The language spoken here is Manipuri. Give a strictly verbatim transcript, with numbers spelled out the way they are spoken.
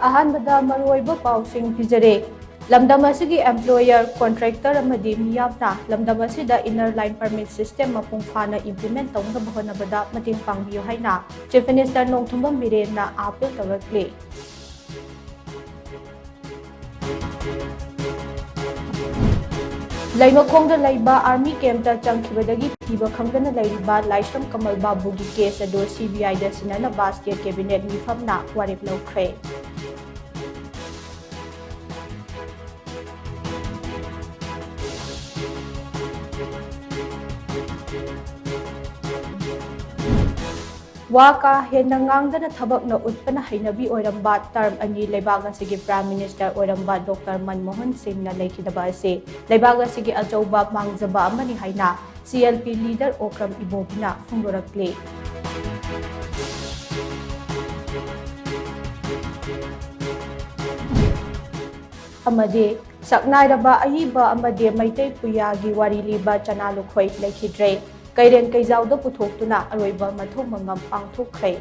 ꯑꯍꯥꯟꯕꯗ ꯃꯔꯨꯑꯣꯏꯕ ꯄꯥꯎꯁꯤꯡ ꯄꯤꯖꯔꯦ꯫ ꯂꯝꯗꯝ ꯑꯁꯤꯒꯤ employer, contractor ꯑꯃꯗꯤ ꯃꯤꯌꯥꯝꯅ ꯂꯝꯗꯝ ꯑꯁꯤꯗ inner line permit system ꯃꯄꯨꯡ ꯐꯥꯅ implement ꯇꯧꯅꯕ ꯍꯣꯠꯅꯕꯗ ꯃꯇꯦꯡ ꯄꯥꯡꯕꯤꯌꯨ ꯍꯥꯏꯅ Chief Minister ꯅꯣꯡꯊꯣꯝꯕꯝ ꯕꯤꯔꯦꯟꯅ appeal ꯇꯧꯔꯛꯂꯤ꯫ ꯂꯩꯃꯈꯣꯡꯗ ꯂꯩꯕ army camp ꯇ ꯆꯪꯈꯤꯕꯗꯒꯤ ꯊꯤꯕ ꯈꯪꯗꯅ ꯂꯩꯔꯤꯕ ꯂꯥꯏꯁ꯭ꯔꯝ ꯀꯃꯜ ꯕꯥꯕꯨꯒꯤ case ꯑꯗꯨ CBI ꯗ ꯁꯤꯟꯅꯅꯕ state cabinet ꯃꯤꯐꯝꯅ ꯋꯥꯔꯦꯞ ꯂꯧꯈ꯭ꯔꯦ꯫ ꯋꯥ ꯀꯥ ꯍꯦꯟꯅ ꯉꯥꯡꯗꯅ ꯊꯕꯛꯅ ꯎꯠꯄꯅ ꯍꯩꯅꯕꯤ ꯑꯣꯏꯔꯝꯕ term ꯑꯅꯤ ꯂꯩꯕꯥꯛ ꯑꯁꯤꯒꯤ Prime Minister ꯑꯣꯏꯔꯝꯕ Doctor ꯃꯟꯃꯣꯍꯟ ꯁꯤꯡꯅ ꯂꯩꯈꯤꯗꯕ ꯑꯁꯤ ꯂꯩꯕꯥꯛ ꯑꯁꯤꯒꯤ ꯑꯆꯧꯕ ꯃꯥꯡꯖꯕ ꯑꯃꯅꯤ ꯍꯥꯏꯅ CLP leader ꯑꯣꯀ꯭ꯔꯝ ꯏꯕꯣꯕꯤꯅ ꯐꯣꯡꯗꯣꯔꯛꯂꯤ꯫ ꯑꯃꯗꯤ ꯁꯛꯅꯥꯏꯔꯕ ꯑꯏꯕ ꯑꯃꯗꯤ ꯃꯩꯇꯩ ꯄꯨꯌꯥꯒꯤ ꯋꯥꯔꯤ ꯂꯤꯕ ꯆꯅꯥ ꯂꯨꯈꯣꯏ ꯂꯩꯈꯤꯗ꯭ꯔꯦ꯫ ꯀꯩꯔꯦꯟ ꯀꯩꯖꯥꯎꯗ ꯄꯨꯊꯣꯛꯇꯨꯅ ꯑꯔꯣꯏꯕ ꯃꯊꯧ ꯃꯉꯝ ꯄꯥꯡꯊꯣꯛꯈ꯭ꯔꯦ꯫